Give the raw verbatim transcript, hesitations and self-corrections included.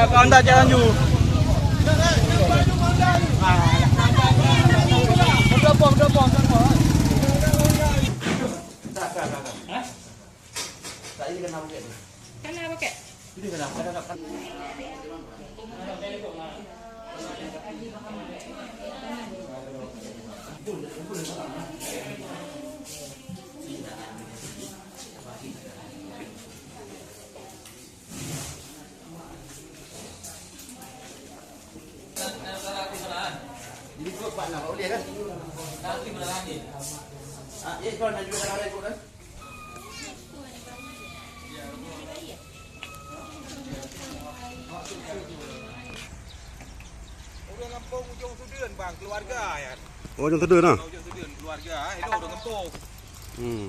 Kau dah jalan you. Kena pakai. Jadi, kau pak nak, boleh kan? Ah, ya, kau nak juga nak ikut kan? Ureueng gampông Ujong Sudeun, bang, keluarga, ya. Oh, Ujong Sudeun, ah? Ujong Sudeun, keluarga, eh, itu ureueng gampông. Hmm.